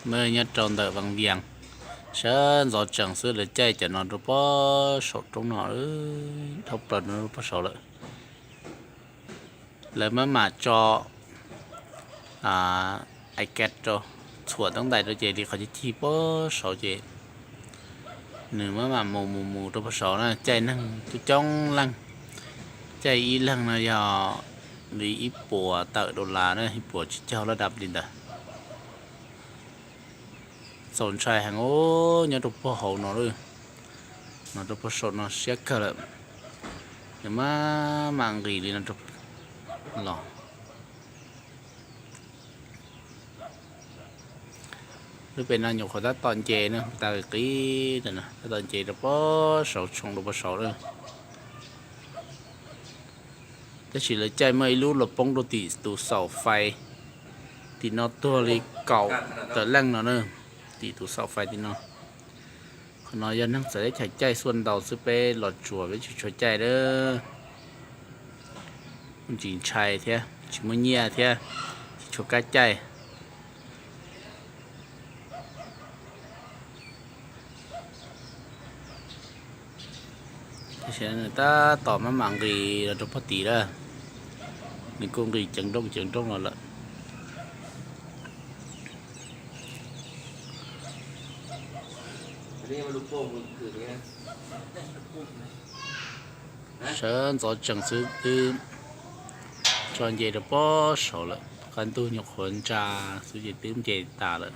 Muaj nyob rau ntawm Vaj Vias, sawv ntxov tsees xwb lawv caij cov no rau pob saum roob no, dhau plaws rau pob saud lawm. Lawv maj mam tso ais kas rau, txhuam teeb ntais rau ces li qhov cig cig pob saud ces nws maj mam mus mus mus rau pob saud na, caij neeg coob coob leej. Caij ib leeg no yog li ib puas tawm dollar na, ib puas tsib caug lab das li ntawd. Txaus ntshai heev os, nyob rau puag hauv no lawm, no rau puag saum no siab kawg lawm. Nws maj mam nqis li no los. Lub pem no nyuam qhuav tab tom nce na, tas qis, tab tom nce rau pob saud, tshoov rau pob saud lawm. Tab sis lawv caij muaj ib lub los poob rau tim tus saum fais, tim no tuag li kaum tawm leej no na, tim tus saum fais tim no. Qhov no yog neeg txawv teb chaws caij xuaj ntau xwb, peb los tsuas peb tsis tshua caij lawm. Kuj tsis ntshai thiab, tsis muaj nyiaj thiab, tsis tshua kab caij. Tab sis nws tab tom maj mam nqis los rau puag tid lawm, nws kuj nqis ceev nrooj ceev nrooj los lawm. Sawv ntxov tsees xwb twb tso nce rau pob saud lawm, qab ntug nyuam qhuav ntsa xwb ces twb nce tas lawm.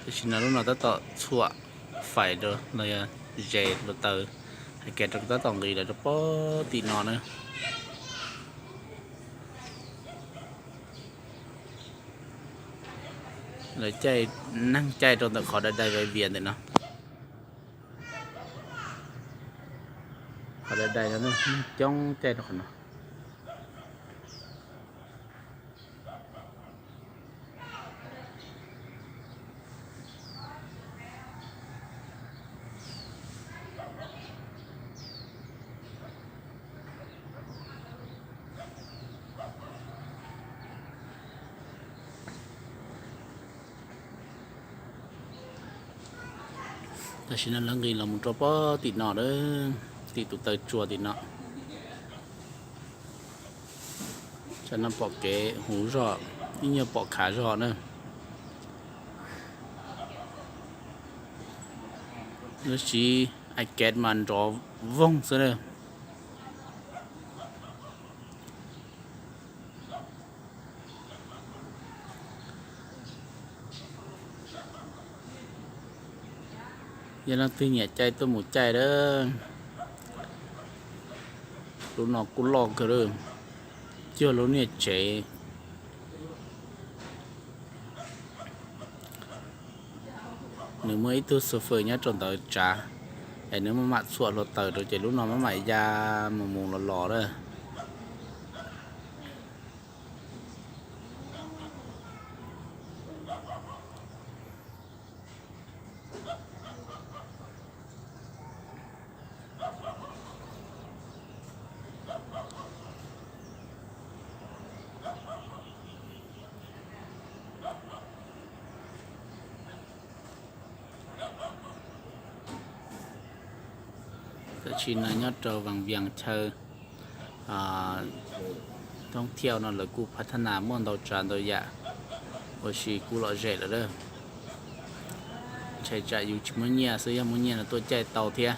Tam sim no lub no tab tom txhuam fais rau los yog zes hluav taws, hais kiag rau tab tom nqis lawm rau pob tim no na. Lawv caij, neeg caij rau ntawm qhov dai dai Vaj Vias ntawm no. Qhov dai dai no neeg coob caij rau qhov no. Tam sim no lawv nqis los mus rau pob tim no lawm, tim tus taw tsua tim no. Tsam no pom kev huv zog, ib nyuag pom khav zog na. Lub siv ais kas mas nrov voog xwb na. Yog leej twg nyiam caij tuaj mus caij lawm. Lub no kuj loj kawg lawm, cuag lub niag tsev. Nws muaj ib tug xu fws nyob rau ntawd tsav, es nws maj mam txhuam hluav taws rau ces lub no maj mam ya mus mus los los lawm. Tam sim no nyob rau Vaj Vias chaw thoob thiaj no lawv kuj phav thab nas muaj ntau tsav ntau yam, ua si kuj lom zem lawm. Ntshai tsam yus tsis muaj nyiaj xwb, yog muaj nyiaj no tuaj caij tau thiab.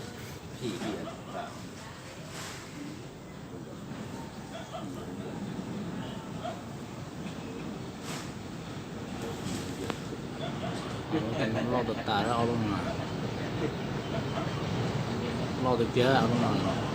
Loj tas tas, loj tiag tiag lub no.